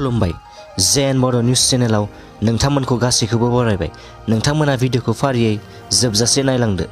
खुलुमबाय जेन बड' निउज चेनेलाव नोंथांमोनखौ गासैखौबो बरायबाय। नोंथांमोना भिडिअखौ फारियै जोबजासे नायलांदो।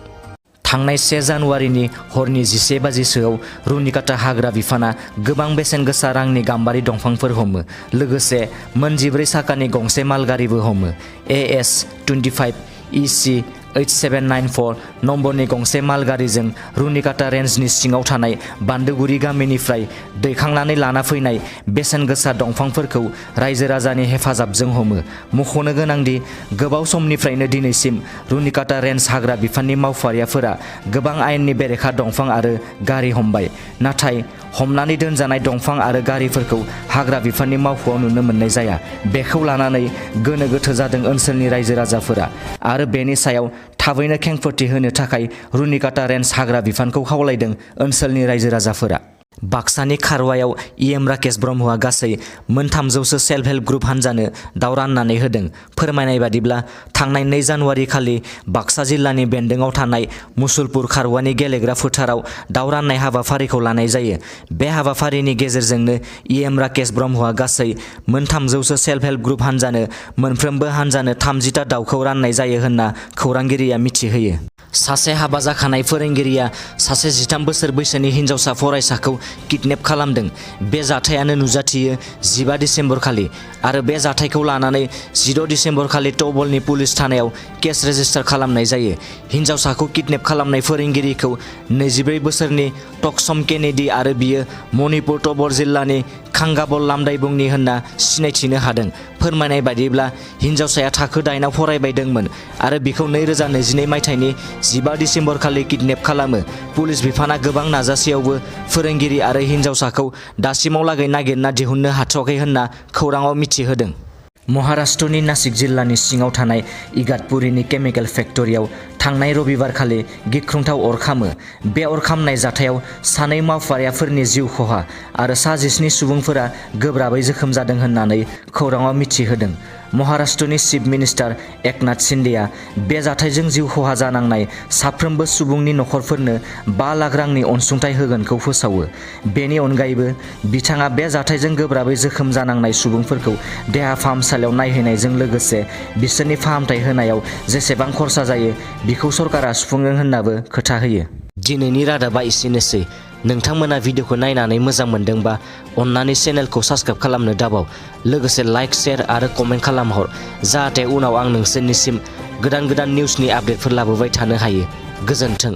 थांनाय 1 जानुवारिनि हरनि 11 बाजिसोआव रुनिकाटा हाग्रा बिफाना गोबां बेसेन गोसा रांनि गाम्बारि दंफांफोर हमो, लोगोसे मोन 14 साखानि गंसे मालगारिबो हमो। AS-25 EC 8794 नम्बरनि गंसे मालगारिजों रुनिकाटा रेन्जनि सिङाव थानाय बान्दोगुरि गामिनिफ्राय दैखांनानै लाना फैनाय बेसेन गोसा दंफांफोरखौ रायजो राजानि हेफाजाबजों हमो। मख'नो गोनांदि गोबाव समनिफ्रायनो दिनैसिम रुनिकाटा रेन्ज हाग्रा बिफाननि मावफारियाफोरा गोबां आयेननि बेरेखा दंफां आरो गारि हमबाय, नाथाय हमनानै दोनजानाय दंफां आरो गारिफोरखौ हाग्रा बिफाननि मावख'आव नुनो मोननाय जाया। बेखौ लानानै गोनो गोथो जादों ओनसोलनि रायजो राजाफोरा आरो बेनि सायाव थाबैनो खेंफोरथि होनो थाखाय रुनिकाटा रेन्ज हाग्रा बिफानखौ खावलायदों ओनसोलनि रायजो राजाफोरा। बाक्सानि खारवायाव EM राकेश ब्रह्मआ गासै मोन 300सो सेल्फ हेल्प ग्रुप हानजानो दाव राननानै होदों। फोरमायनाय बादिब्ला थांनाय 2 जानुवारि खालि बाक्सा जिल्लानि बेन्दोंआव थानाय मुसलपुर खारवानि गेलेग्रा फोथाराव दाव राननाय हाबाफारिखौ लानाय जायो। बे हाबाफारिनि गेजेरजोंनो EM राकेश ब्रह्मआ गासै मोन 300सो सेल्फ हेल्प ग्रुप हानजानो मोनफ्रोमबो हानजानो 30टा दावखौ राननाय जायो होनना खौरांगिरिया मिथिहोयो। सासे हाबा जाखानाय फोरोंगिरिया सासे 13 बोसोर बैसोनि हिनजावसा फरायसाखौ किडनेप खालामदों। बे जाथायानो नुजाथियो 15 डिसेम्बर खालि आरो बे जाथायखौ लानानै 16 डिसेम्बर खालि टबलनि पुलिस थानायाव केस रेजिस्टार खालामनाय जायो। हिनजावसाखौ किडनेप खालामनाय फोरोंगिरिखौ 24 बोसोरनि टकसम केनेडी आरो बियो मणिपुर टबर जिल्लानि खांगाबल लामदाइबुंनि होनना सिनायथिनो हादों। फोरमायनाय बायदिब्ला हिनजावसाया थाखो 8आव फरायबायदोंमोन आरो बिखौ 2022 मायथाइनि 15 डिसेम्बर खालि किडनेप खालामो। पुलिस बिफाना गोबां नाजासेयावबो फोरोंगिरि आरो हिनजावसाखौ दासिमावलागै नागिरना दिहुननो हाथ'वाखै होनना खौराङाव मिथिहोदों। महाराष्ट्रनि नासिक जिल्लानि सिङाव थानाय इगातपुरीनि केमिकेल फेक्टरियाव थांनाय रबिबारखालि गिख्रंथाव अर खामो। बे अर खामनाय जाथायाव सानै मावफारियाफोरनि जिउ खहा आरो सा 17 सुबुंफोरा गोब्राबै जोखोम जादों होननानै खौराङाव मिथिहोदों। महाराष्ट्रनि चिफ मिनिस्टार एकनाथ शिन्देआ बे जाथायजों जिउ खहा जानांनाय साफ्रोमबो सुबुंनि नखरफोरनो 5 लाख रांनि अनसुंथाइ होगोनखौ फोसावो। बेनि अनगायैबो बिथाङा बे जाथायजों गोब्राबै जोखोम जानांनाय सुबुंफोरखौ देहा फाहामसालियाव नायहैनायजों लोगोसे बिसोरनि फाहामथाय होनायाव जेसेबां खरसा जायो बिखौ सरकारा सुफुंगोन होननाबो खोथा होयो। दिनैनि रादाबा एसेनोसै। नोंथांमोना भिडिअखौ नायनानै मोजां मोनदोंबा अन्नानै चेनेलखौ साबस्क्राइब खालामनो दाबाव, लोगोसे लाइक, शेयार आरो कमेन्ट खालामहर, जाहाथे उनाव आं नोंसोरनिसिम गोदान निउसनि आपडेटफोर लाबोबाय थानो हायो। गोजोन्थों।